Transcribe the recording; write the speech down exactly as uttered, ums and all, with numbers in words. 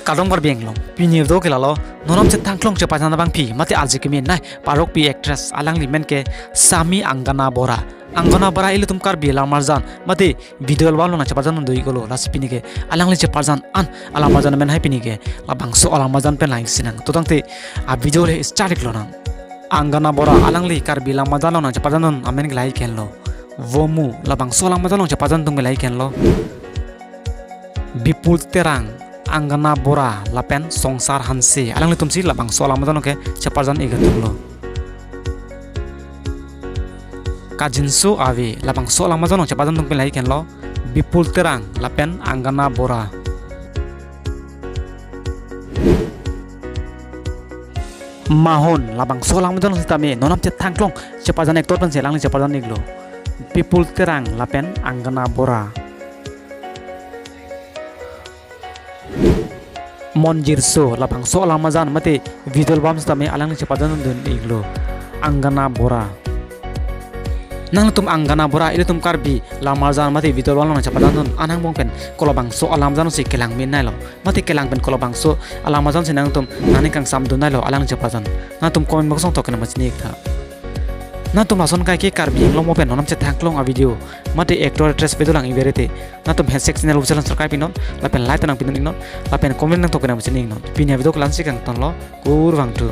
Kardom Karbi Anglong, pini video ke lalo, non nam chethang klong chepajan abangpi, mate arje kemenei, parokpi actress, alangli men ke Sami Angana Bora. Angana Bora ilitum Karbi alam arjan, mate video album along nangchepajan dun do-iklo, lasi pini ke alangli chepajan an alam arjan men hai pini ke, labangso alam arjan pen lang-ik sinang. To tangte a video le start-iklo nang. Angana Bora alangli Karbi alam arjan along nangchepajan dun amen ke lahai henlo. Vomu, labangso alam arjan along chepajan dun ke lahai henlo. Bipul Terang, Angana Bora lapen Songsar Hanse, alanglitumsi labangso alam arjan along ke chepajan-ik atumlo. Kajinso Ave, labangso alam arjan along chepajan dun ke lahai henlo. Bipul Terang lapen Angana Bora. Mahon, labangso alam arjan sitame non nam chethang klong chepajan actor pensi alangli chepajan-iklo. Bipul Terang lapen Angana Bora. Monjirso, labangso alam arjan mate video album sitame alangli chepajan dun-iklo. Angana Bora. Nangtum Angana Bora ilitum Karbi alam arjan mate video album along nangchepajan dun an angbong pen kolabangso alam arjan si kelang meneilo, mate kelang pen kolabangso alam arjan si nangtum nangning kangsam dun-iklo alang chepajan. Nangtum comment box along tokena machini-iktha. Nangtum lason kaike Karbi Anglong mo pen non nam chethang klong a video mate actor actress video lang-ik berete, nangtum handshake channel official subscribe-iknon, lapen like nangpidun-iknon, lapen comment nangtokena machini-iknon. Pini a video ke la-ansi kangtonlo, kurvangthu.